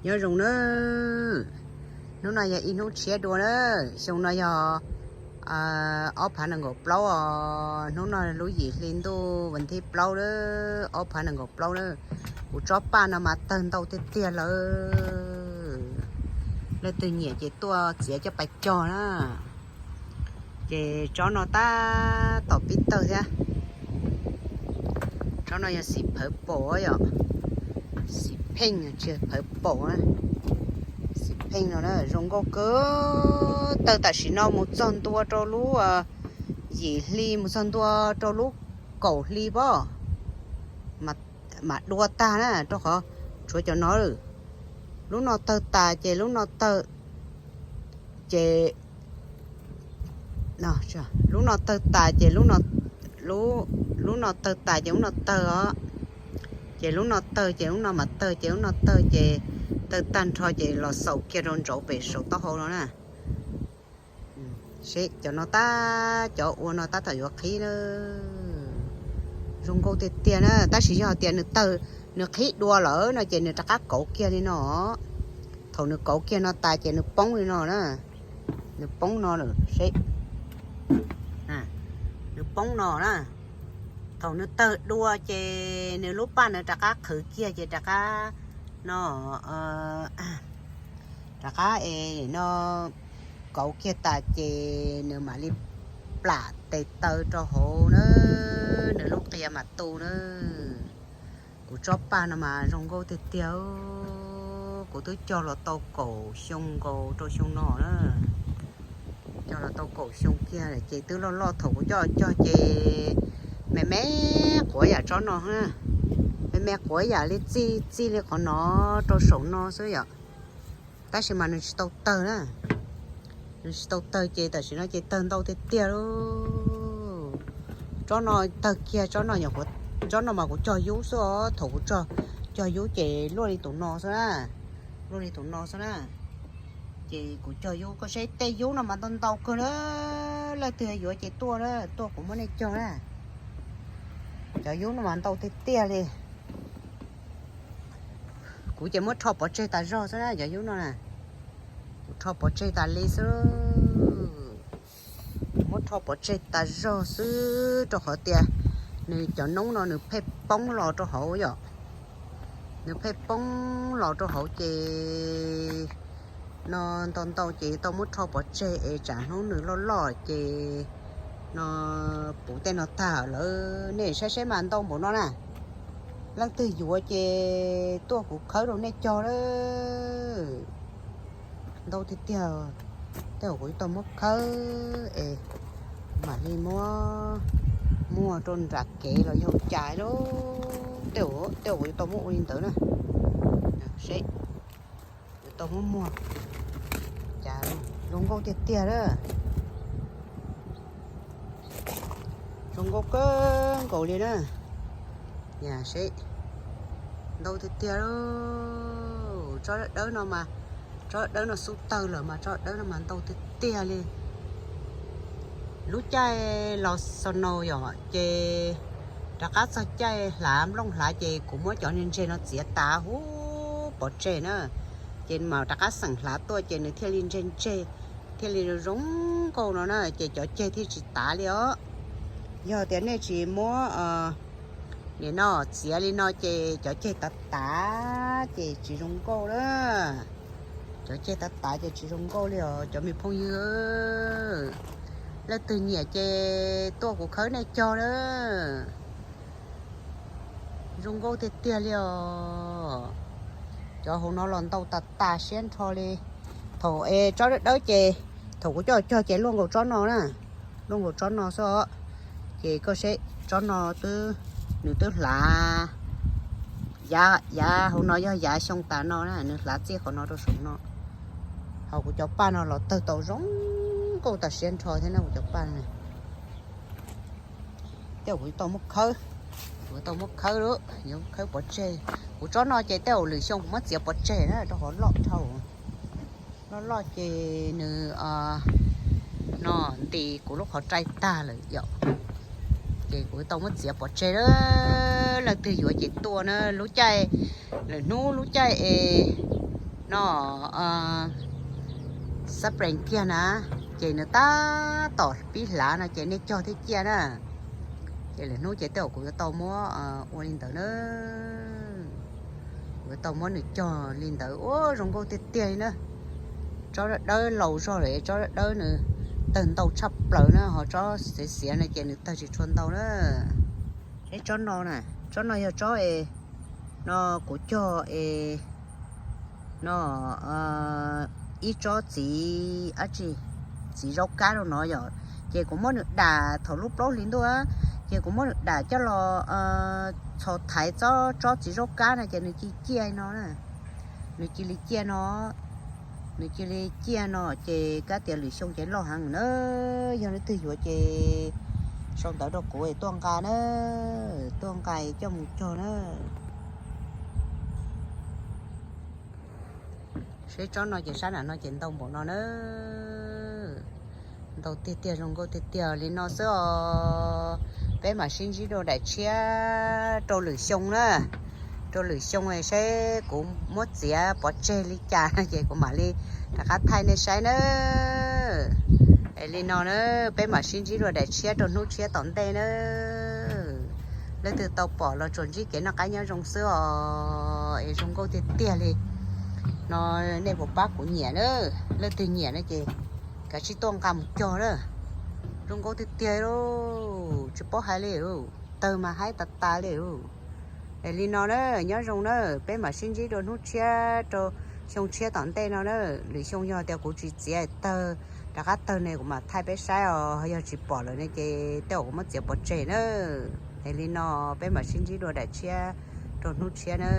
Nyob zoo na, hnub no yog ib hnub tshiab dua na, xyoo no yog ob phav nees nkaum plaub os, hnub no lub yim hli ntuj vas thib plaub na, ob phav nees nkaum plaub na. Kuv tsob paj no mas tawg ntau tiag tiag lawm, leej twg nyiam ces tuaj txiav coj pais cog na. Ces tsob no tab tom pib tawg thiab. Tsob no yog xim phawv paum yom, xim pheej tsis phawv paum, xim pheej no zoo nkauj kawg. Tawg tam sim no mus txog ntua rau lub yim hli mus txog ntua rau lub kaum hli pob mas dua tag na, rau qhov tshuav cov no. Lub no tawg tas ces lub no tawg, ces lub no tawg tas ces lub no tawg tas ces lub no tawg os, ces lub no tawg ces lub no mas tawg ces lub no tawg ces tawg tag nrho ces los xaus kiag rau ntsauv pem saum taub hau no na. Seb cov no tab, cov ua no tab tom yuav qhib na. Zoo nkauj tiag tiag na, tab sis yog tias nws tawg, nws qhib dua lawm no ces nws rov qab kauv kiag li no. Thaum nws kauv kiag no tas ces nws poob li no na, nws poob no lawm seb, nws poob no na. Thaum nws tawg dua ces nws lub paj nws rov qab qhwv kiag ces rov qab no, rov qab es no kauv kiag tas ces nws mam li plam tes taw rau hauv na, nws lub qia mam tu na. Kuv tsob paj no mas zoo nkauj tiag tiag, kuv twb cog los tau kaum xyoo nkaus rau xyoo no na. Cog los tau kaum xyoo kiag ces twb loj loj, thaum kuv coj cog ces me me quav yam tsob no, me me quav yam li txij txij li qhov no rau saum no xwb yom. Tab sis mas nws tsis tau tawg na, nws tsis tau tawg ces tam sim no ces tawg ntau tiag tiag lauj. Tsob no tawg kiag, tsob no, tsob no mas kuv cog yub xwb os, thaum kuv cog yub ces luaj li tus no xwb na, luaj li tus no xwb na. Ces kuv cog yub, koj saib tej yub no mas ntau ntau kawg na, leej twg yuav ces tuaj, tuaj kuv muab nej cog na. Cov yub no mas ntau tiag tiag li. Kuv ces muab rho pov tseg tas zog xwb na, cov yub no na. Kuv rho pov tseg tas li xwb, muab rho pov tseg tas zog xwb rau qhov tias nws cov noob no nws pheej poob los rau hauv yom. Nws pheej poob los rau hauv ces no ntau ntau ces tau muab rho pov tseg es tsam hnub nws loj loj ces no puv tej no tag lawm. Nej saib saib mas ntau npaum no na. Leej twg yuav ces tuaj kuv khawb rau nej cog lawm. Ntau tiag tiag, tej zaum kuv yuav tau muab khawb es mam li muab muag rau nram kev los yog cas lauj. Tej zaum kuv yuav tau muab ua li ntawd na. Seb, yuav tau muab muag cas. Zoo nkauj tiag tiag lawm. Zoo nkauj kawg nkaus li na. Seb, ntau tiag tiag lauj. Tsob dawb dawb no mas, tsob dawb no xub tawg lawm mas tsob dawb no mas ntau tiag tiag li. Lub caij los snow yom ces rov qab txog caij hlav nplooj hlav ces kuv muab cov niag ntseg no txiav tas huv pov tseg na, ces mas rov qab xeem hlav tuaj ces nws thiaj li ntseg ntseg, thiaj li zoo nkauj no na, ces cov ceg thiaj tsis tav li os. Yog tias nej tsis muab nim no txiav li no ces cov ceg tav tav ces tsis zoo nkauj na. Cov ceg tav tav ces tsis zoo nkauj li os cov me phooj ywg. Leej twg nyiam ces tuaj kuv khawb nej cog na. Zoo nkauj tiag tiag li os. Cov hauv no los ntau tas tas siab nrho li. Thaum es tsob dawb dawb ces thaum kuv coj cog ces luaj nkaus tsob no na, luaj nkaus tsob no xwb os. Ces koj saib tsob no twb, nws twb hlav, yav, yav hauv no yog yav xyoo tas no na, nws hlav txij qhov no rau saum no. Ho kuv cov paj no los tawg tau zoo nkauj tas siab nrho thiab na, kuv cov paj no. Tej zaum kuv tau muab khawb, kuv tau muab khawb lawm, khawb pov tseg. Kuv tsob no ces tej zaum lwm xyoo kuv muab txiav pov tseg na rau qhov loj dhau. Loj loj ces nws no nti kuv lub qhov rai tag lawm yom. Ces kuv tau muab txiav pov tseg lawm. Leej twg yuav ces tuaj na, lub caij, lwm hnub lub caij es No, xab prees kiag na, ces nws tab tom pib hlav no ces nej cog thiaj ciaj na. Ces lwm hnub ces tej zaum kuv yuav tau muab ua li ntawd na. Kuv yuav tau muab nws cog li ntawd. Ua zoo nkauj tiag tiag li na. Tsob dawb dawb laus zog lawm, tsob dawb dawb nws tawg ntau tshaj plaws na, ho tsob xiav xiav no ces nws tawg tsis tshua ntau na. Saib tsob no na, tsob no yog tsob es no kuv cog es no ib tsob txiv dab tsi, txiv zaub kab rau no yom. Ces kuv muab nws dam thaum lub plaub hlis ntuj, ces kuv muab nws dam coj los txhos thaiv tsob txiv zaub kab no ces nws cia ciaj no na. Nws cia li ciaj no, nws cia li ciaj no ces kab tias lwm xyoo ces loj heev na. Yog leej twg yuav ces sau ntawv rau kuv tuaj nqa na, tuaj nqa coj mus cog na. Saib tsob no ces sab nram no ces ntau npaum no na. Ntau tiag tiag, zoo nkauj tiag tiag li no xwb os. Peb mam sib ntsib dua daim tshiab rau lwm xyoo na. Rau lwm xyoo saib kuv muab txiav pov tseg li cas no ces kuv mam li rov qab thaij nej saib na. Es li no na, peb mam sib ntsib dua daim tshiab rau hnub tshiab tom ntej na. Leej twg tau pom los tsuas ntsib kev noj qab nyob zoo xwb os. Es zoo nkauj tiag tiag li no. Nej puas pab kuv nyiam na? Leej twg nyiam no ces kav tsij tuaj nqa mus cog na. Zoo nkauj tiag tiag lauj, tsis paub hais li, tawg mas haib tas tas li. Es li no na, nyob zoo na, peb mam sib ntsib dua hnub tshiab rau xyoo tshiab tom ntej no na. Lwm xyoo yog tias kuv tsis txiav tawg, rov qab tawg ne kuv mam thaij peb saib os. Yog tsis pom lawm ne ces tej zaum kuv muab txiav pov tseg na. Es li no, peb mam sib ntsib dua daim tshiab rau hnub tshiab na.